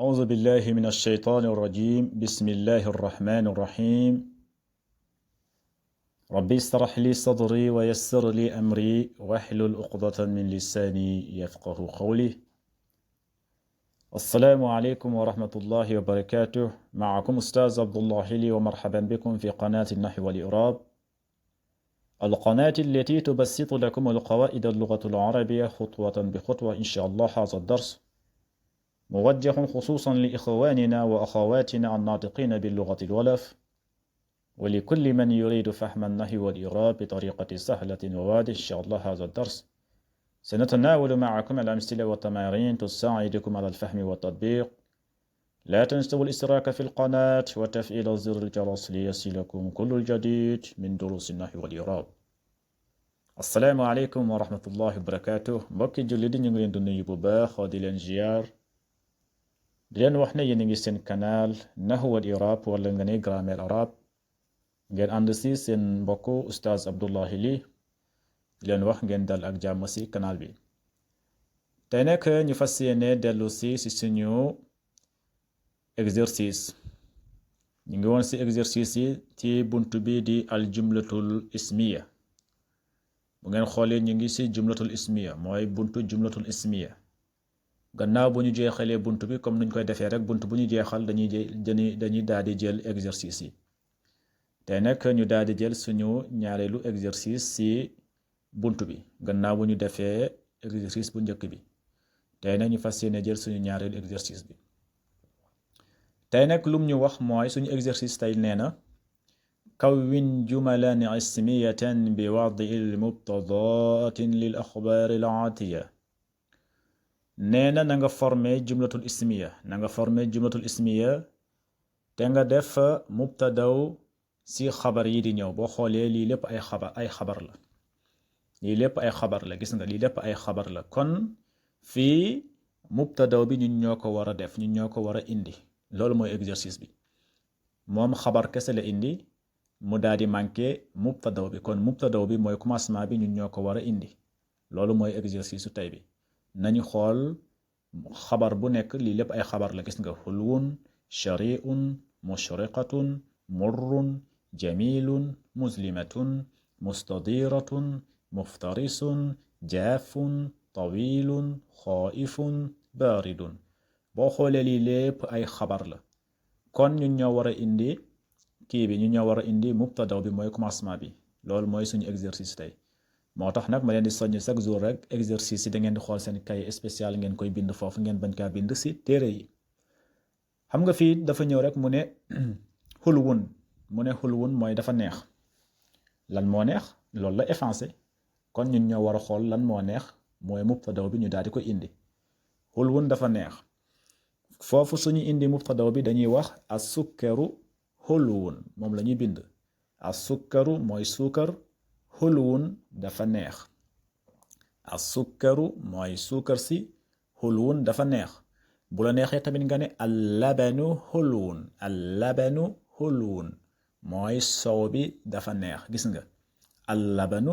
أعوذ بالله من الشيطان الرجيم بسم الله الرحمن الرحيم ربي اشرح لي صدري ويسر لي أمري واحلل عقدة من لساني يفقه قولي. السلام عليكم ورحمة الله وبركاته. معكم أستاذ عبد الله لي، ومرحبا بكم في قناة النحو والإعراب، القناة التي تبسط لكم القواعد اللغة العربية خطوة بخطوة. إن شاء الله هذا الدرس موجه خصوصا لإخواننا وأخواتنا الناطقين باللغة الولف، ولكل من يريد فهم النحو والإعراب بطريقة سهلة وواضحة. إن شاء الله هذا الدرس سنتناول معكم الأمثلة والتمارين تساعدكم على الفهم والتطبيق. لا تنسوا الاشتراك في القناة وتفعيل زر الجرس ليصلكم كل الجديد من دروس النحو والإعراب. السلام عليكم ورحمة الله وبركاته. mbokki julli di ñu ngi leen di nuyu bu baax di leen ziar di leen wax ne yéen a ngi seen canal Nahwu wal I'rab wala nga ne grammaire arabe, ngeen ànd si seen mbokku Oustaz Abdullahi Ly di leen wax ngeen dal ak jàmm si canal bi. tey nag ñu fas yéene dellu si suñu exercice. ñu ngi woon si exercice yi ci buntu bi di al jumlatul ismiya. bu ngeen xoolee ñu ngi si jumlatul ismiya, mooy buntu jumlatul ismiya. gannaaw bu ñu jeexalee buntu bi comme nuñ koy defee rek, buntu bu ñu jeexal dañuy daal di jël exercice yi. tey nag ñu daal di jël suñu ñaareelu exercice si buntu bi gannaaw bu ñu defee exercice bu njëkk bi. tey nag ñu fas yéene jël suñu ñaareelu exercice bi. tey nag lum ñu wax mooy suñu exercice tey nee na kawwin jumalan ismiyatan bi wad'il mubtadaatin lil axbaari al aatiya. nee na nga formé jumlatul ismiya, te nga def mubtadaw si xabar yi di ñëw. boo xoolee lii lépp ay xabar la. gis nga, lii lépp ay xabar la. kon fii mubtadaw bi ñun ñoo ko war a def, ñun ñoo ko war a indi. loolu mooy exercice bi. moom xabar kese la indi, mu daal di manqué mubtadaw bi. kon mubtadaw bi mooy commencement bi, ñun ñoo ko war a indi. loolu mooy exercice su tey bi. nañu xool xabar bu nekk, lii lépp ay xabar la. gis nga, xulwun, shari'un, mushriqatun, murrun, jamilun, muslimatun, mustadiratun, muftarisun, jaafun, tawilun, xaaifun, baridun. boo xoolee lii lépp ay xabar la. kon ñun ñoo war a indi kii bi, ñun ñoo war a indi mubtadaw bi, mooy commencement bi. loolu mooy suñu exercice tey. moo tax nag ma leen di soññ chaque jour rek, exercice yi da ngeen di xool seen cahier spécial ngeen koy bind foofu, ngeen bañ kaa bind si téere yi. xam nga fii dafa ñëw rek mu ne xulwun. mooy dafa neex. lan moo neex? loolu la effacé. kon ñun ñoo war a xool lan moo neex, mooy mubtadaw bi ñu daal di ko indi. xulwun dafa neex. foofu suñu indi mubtadaw bi dañuy wax as-sukkaru xulwun, moom la ñuy bind. as-sukkaru mooy suukar, xulwun dafa neex. as-sukkaru mooy suukar si, xulwun dafa neex. bu la neexee tamit nga ne al-labanu xulwun. al-labanu xulwun mooy soow bi dafa neex. gis nga, al-labanu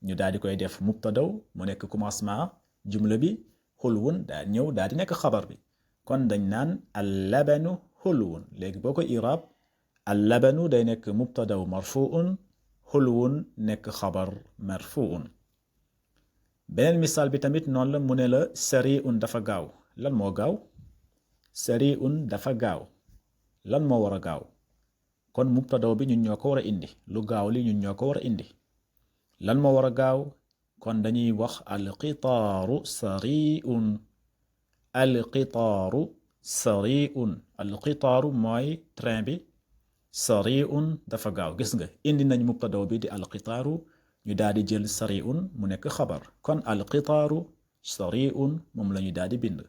ñu daal di koy def mubtadaw mu nekk commencement jumla bi, xulwun daal ñëw daal di nekk xabar bi. kon dañ naan al-labanu xulwun. léegi boo ko iraab, al-labanu day nekk mubtadaw marfuun, xulwun nekk xabar marfuun. beneen misaal bi tamit noonu la, mu ne la sari'un dafa gaaw. lan moo gaaw? sari'un dafa gaaw. lan moo war a gaaw? kon mubtadaw bi ñun ñoo ko war a indi. lu gaaw li ñun ñoo ko war a indi. lan moo war a gaaw? kon dañuy wax alqitaaru sari'un. alqitaaru sari'un. alqitaaru mooy train bi, sari'un dafa gaaw. gis nga, indi nañ mubtadaw bi di alqitaaru, ñu daal di jël sari'un mu nekk xabar. kon alqitaaru sari'un moom la ñu daal di bind.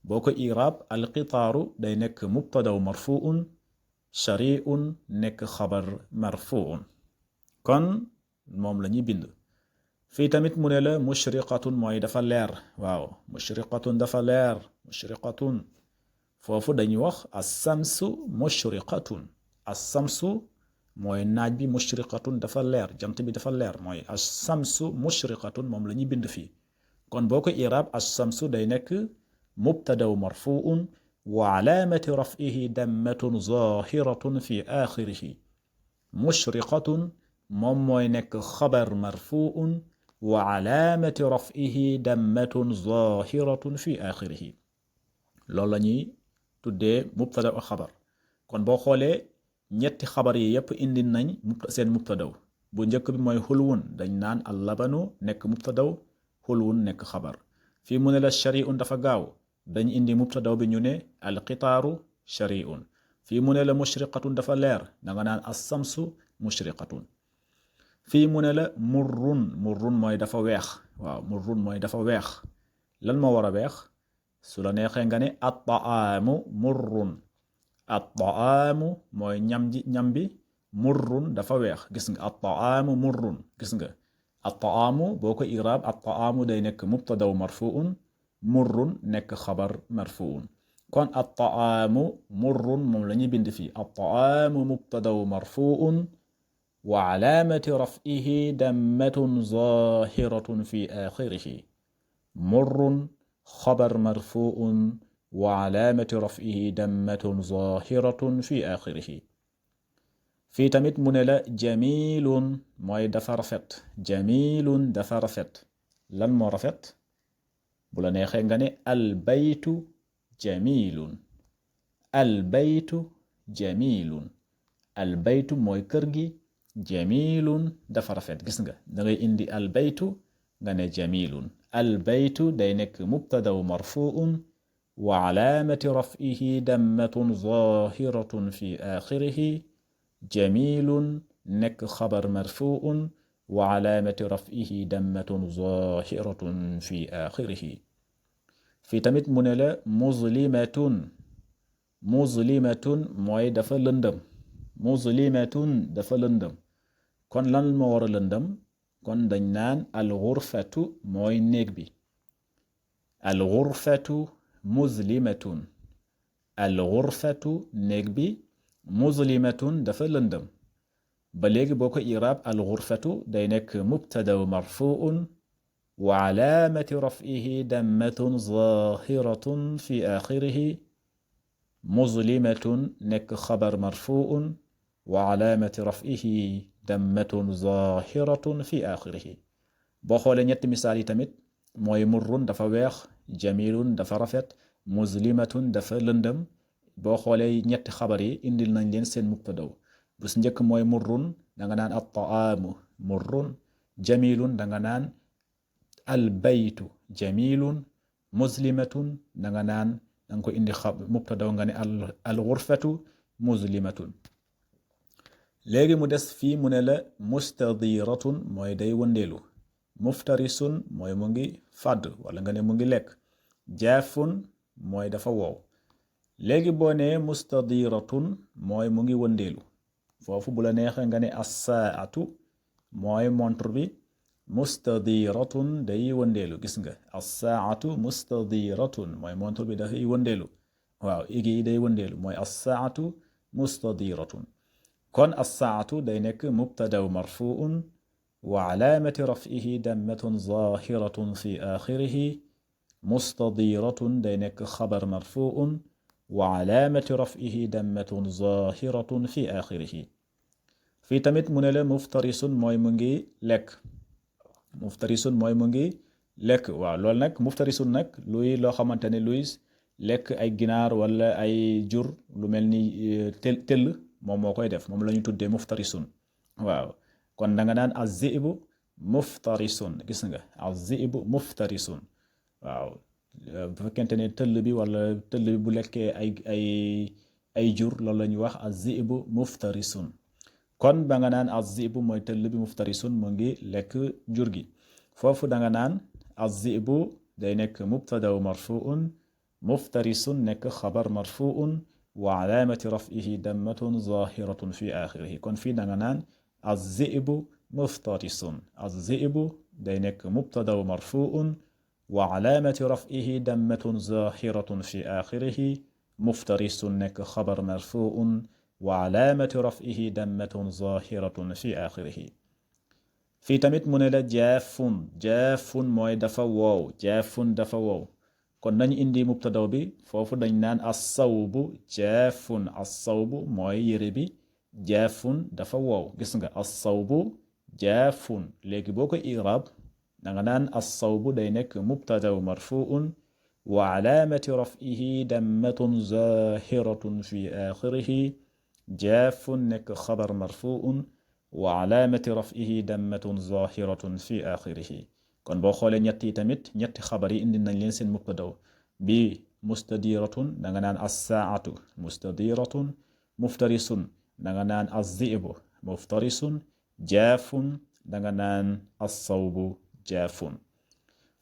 boo ko iraab, alqitaaru day nekk mubtadaw marfuun, sari'un nekk xabar marfuun. kon moom la ñuy bind. fii tamit mu ne la mushriqatun mooy dafa leer. waaw, mushriqatun dafa leer. mushriqatun foofu dañuy wax as-samsu mushriqatun. as-samsu mooy naaj bi, mushriqatun dafa leer, jant bi dafa leer, mooy as-samsu mushriqatun moom la ñuy bind fii. kon boo ko iraab, as-samsu day nekk mubtadaw marfuun, وعلامة رفعه دمة ظاهرة في آخره مشرقة موي نك خبر مرفوع وعلامة رفعه دمة ظاهرة في آخره loolu la ñuy tuddee mubtada ak xabar kon boo xoolee ñetti xabar yi yépp indi nañ seen mubtadaw bu njëkk bi mooy xulwun dañ naan al labanu nekk mubtadaw xulwun nekk xabar fii mu ne la shari'un dafa gaaw dañ indi mubtadaw bi ñu ne al qitaaru shari'un fii mu ne la mushriqatun dafa leer da nga naan as-samsu mushriqatun fii mu ne la murrun mooy dafa weex waaw murrun mooy dafa weex lan moo war a weex su la neexee nga ne at-ta'aamu murrun at-ta'aamu mooy ñam bi murrun dafa weex gis nga at-ta'aamu murrun gis nga at-ta'aamu boo ko iraab at-ta'aamu day nekk mubtadaw marfuun murrun nekk xabar marfuun kon at-ta'aamu murrun moom la ñuy bind fii at-ta'aamu mubtadaw marfuun wa alaamati raf'ihi dammatun zaahiratun fi aaxirihi murrun خبر مرفوع وعلامة رفعه دمة ظاهرة في آخره في تمت من لا جميل موي دفرفت جميل دفرفت لن مرفت بلا نيخي غاني البيت جميل البيت جميل البيت موي كرغي جميل دفرفت غيسنغا داغي اندي البيت غاني جميل البيت دينك مبتدا مرفوع وعلامة رفعه دمة ظاهرة في آخره جميل نك خبر مرفوع وعلامة رفعه دمة ظاهرة في آخره في تمت منلا مظلمة موي دفا لندم مظلمة دفا لندم كون لان مور لندم kon dañ naan alxurfatu mooy néeg bi alxurfatu muzlimatun alxurfatu néeg bi muzlimatun dafa lëndëm ba léegi boo ko iraab alxurfatu day nekk mubtadaw marfuun wa alaamati raf'ihi dammatun zaahiratun fi aaxirihi muzlimatun nekk xabar marfuun wa alaamati raf'ihi dammatun zahiratun fi aaxirihi boo xoolee ñetti misaal yi tamit mooy murrun dafa weex jamilun dafa rafet muzlimatun dafa lëndëm boo xoolee ñetti xabar yi indil nañ leen seen mubtadaw bu si njëkk mooy murrun da nga naan at-ta'aamu murrun jamilun da nga naan albaytu jamilun muzlimatun da nga naan da nga ko indi mubtadaw nga ne al-ghurfatu muzlimatun léegi mu des fii mu ne la mustadiratun mooy day wëndeelu muftarisun mooy mu ngi fàdd wala nga ne mu ngi lekk jaafun mooy dafa wow léegi boo nee mustadiratun mooy mu ngi wëndeelu foofu bu la neexee nga ne as-saa'atu mooy montre bi mustadiratun day wëndeelu gis nga as-saa'atu mustadiratun mooy montre bi dafay wëndeelu waaw igi day wëndeelu mooy as-saa'atu mustadiratun kon as-saa'atu day nekk mubtadaw marfuun wa alaamati raf'ihi dammatun zaahiratun fi aaxirihi mustadiratun day nekk xabar marfuun wa alaamati raf'ihi dammatun zaahiratun fi aaxirihi fii tamit mu ne la muftarisun mooy mu ngi lekk muftarisun mooy mu ngi lekk waaw loolu nag muftarisun nag luy loo xamante ne luy lekk ay ginaar wala ay jur lu mel ni tëll moom moo koy def moom la ñu tuddee muftarisun waaw kon da nga naan az-zi'bu muftarisun gis nga az-zi'bu muftarisun waaw bu fekkente ne tëll bi wala tëll bi bu lekkee ay jur loolu la ñuy wax az-zi'bu muftarisun kon ba nga naan az-zi'bu mooy tëll bi muftarisun mu ngi lekk jur gi foofu da nga naan az-zi'bu day nekk mubtadaw marfuun muftarisun nekk xabar marfuun wa alaamati raf'ihi dammatun zaahiratun fi aaxirihi kon fii da nga naan az-zi'bu muftarisun az-zi'bu day nekk mubtadaw marfuun wa alaamati raf'ihi dammatun zaahiratun fi aaxirihi muftarisun nekk xabar marfuun wa alaamati raf'ihi dammatun zaahiratun fi aaxirihi fii tamit mu ne la jaafun mooy dafa wow jaafun dafa wow kon nañ indi mubtadaw bi foofu dañ naan as-sawbu jaafun as-sawbu mooy yére bi jaafun dafa wow gis nga as-sawbu jaafun léegi boo ko i'raab danga naan as-sawbu day nekk mubtadaw marfuun wa alaamati raf'ihi dammatun zaahiratun fi aaxirihi jaafun nekk xabar marfuun wa alaamati raf'ihi dammatun zaahiratun fi aaxirihi kon boo xoolee ñett yi tamit ñetti xabar yi indi nañ leen seen mubtadaw bi mustadiratun danga naan as-saa'atu mustadiratun muftarisun danga naan az-zi'bu muftarisun jaafun danga naan as-sawbu jaafun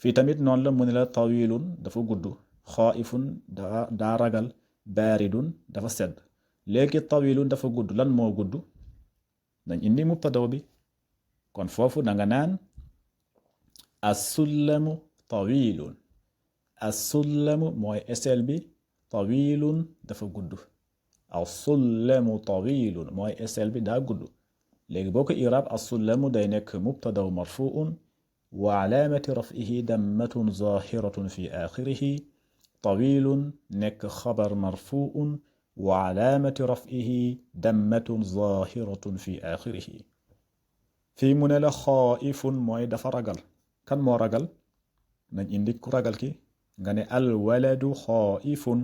fii tamit noonu la mu ne la tawilun dafa gudd xaaifun daa ragal baaridun dafa sedd léegi tawilun dafa gudd lan moo gudd dañ indi mubtadaw bi kon foofu danga naan as-sullamu tawilun as-sullamu mooy esel bi tawilun dafa gudd as-sullamu tawilun mooy esel bi daa gudd léegi boo ko i'raab as-sullamu day nekk mubtadaw marfuun wa alaamati raf'ihi dammatun zaahiratun fi aaxirihi tawilun nekk xabar marfuun wa alaamati raf'ihi dammatun zaahiratun fi aaxirihi fii mu ne la xaaifun mooy dafa ragal kan moo ragal nañ indi ku ragal ki nga ne alwaladu xaaifun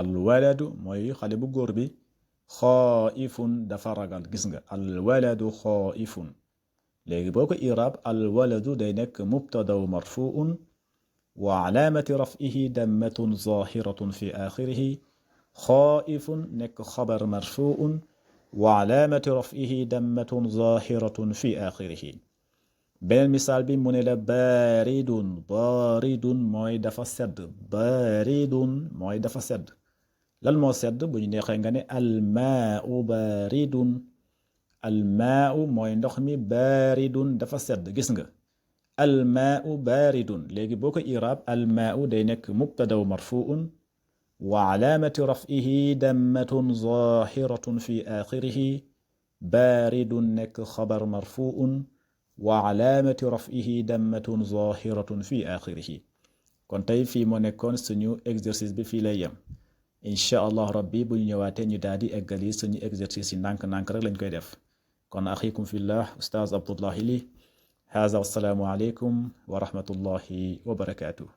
alwaladu mooy xale bu góor bi xaaifun dafa ragal gis nga alwaladu xaaifun léegi boo ko i'raab alwaladu day nekk mubtadaw marfuun wa alaamati raf'ihi dammatun zaahiratun fi aaxirihi xaaifun nekk xabar marfuun wa alaamati raf'ihi dammatun zaahiratun fi aaxirihi beneen misaal bi mu ne la baaridun mooy dafa sedd baaridun mooy dafa sedd lan moo sedd bu ñu neexee nga ne almaau baaridun almaau mooy ndox mi baaridun dafa sedd gis nga almaau baaridun léegi boo ko i'raab almaau day nekk mubtadaw marfuun wa alaamati raf'ihi dammatun zaahiratun fi aaxirihi baaridun nekk xabar marfuun wa alaamati raf'ihi dammatun zaahiratun fi aaxirihi kon tey fii moo nekkoon suñu exercice bi fii lay yem incha allah rabbi bu ñu ñëwaatee ñu daal di eggali suñu exercice yi ndànk-ndànk rek lañ koy def kon axiikum fillah ustaaz Abdullahi Ly haaza wassalaamu aleykum wa rahmatullahi wa barakaatuh